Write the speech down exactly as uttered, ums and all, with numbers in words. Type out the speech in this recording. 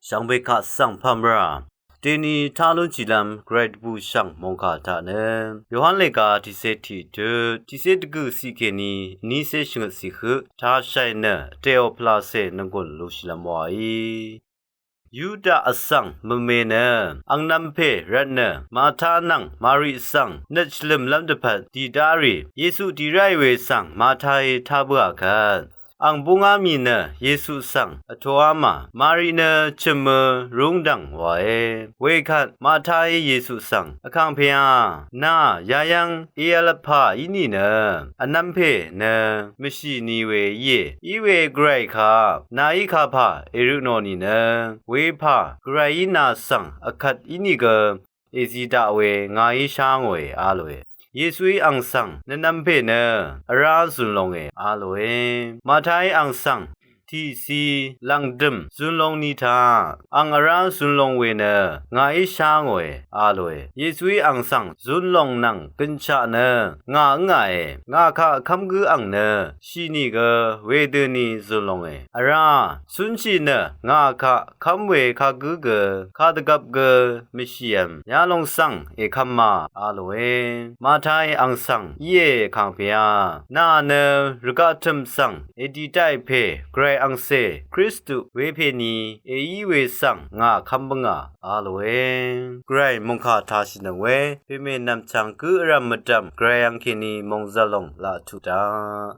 Shvngbe kaq svng pv̀mrà deni tá lúnshìlv́m gvray dvbùshv̀ng mòngkà taq nø Yohan lèga tiqcé tiq tut tiqcé dvgø̀ ciq kèní vnícé shvngøt ciq høq tashàì nø vtèò pvlacè nvnggùn lushìlv́m waí. Yuda vsvng mvme nø angnv̄m pè rvtnø Mata nvng Mari svng nøt shvlø̀mlv́m dvpvt dìdá rì Yesu dì ráì we svng Mataí tá bǿà kvt. Ang búngá mì nø Yesu svng vtoá mà, Mari nø chø̀mø rúngdv̀ng wàe. Wekvt Mataí Yesu svng, Vkàngpè a, nà yayv́ng èv̄l vpà í nìnø vnv̄m pè nø mvshì ni we íe. Iwe gvray kaq nàí kapà èrø tnò nìnø wepà gvrayí nà svng vkvt ínìgø èzi daq we ngàí shá ngòe a lòe. Yesuí ang svng, Nvnv̄m pè nø vrá zun longe a lòe. Mataí ang svng, Tiqci lv̀ngdø̀m zun long ni taq ang vrá zun long we nø ngàí shá ngòe a lòe. Yesuí ang svng, Zun long nvng gønshaq nø ngà ǿngàe. Ngà kaq kv́m gǿ ang nø shì nìgø wedøni zun longe. Vrá cúnshì nø ngà kaq kv́m we kagǿ gø kadvgvp gø mvshìvm yalòng svng èkv̄mā a lòe. Mataí ang svng, Íe, Vkàngpè a, nà nø rvgaq tø̀m svng èdì daqì pè gvray angcè Kristu wepè ni èí we svng ngà kv́m bǿngà a lòe. Gvray mòngkà tashìnøng we pèmè nv̀mchv̀ng gǿ vrv̀m mvdv̀m gvray angkèní mòngzv̀l lòng laq tuq daq.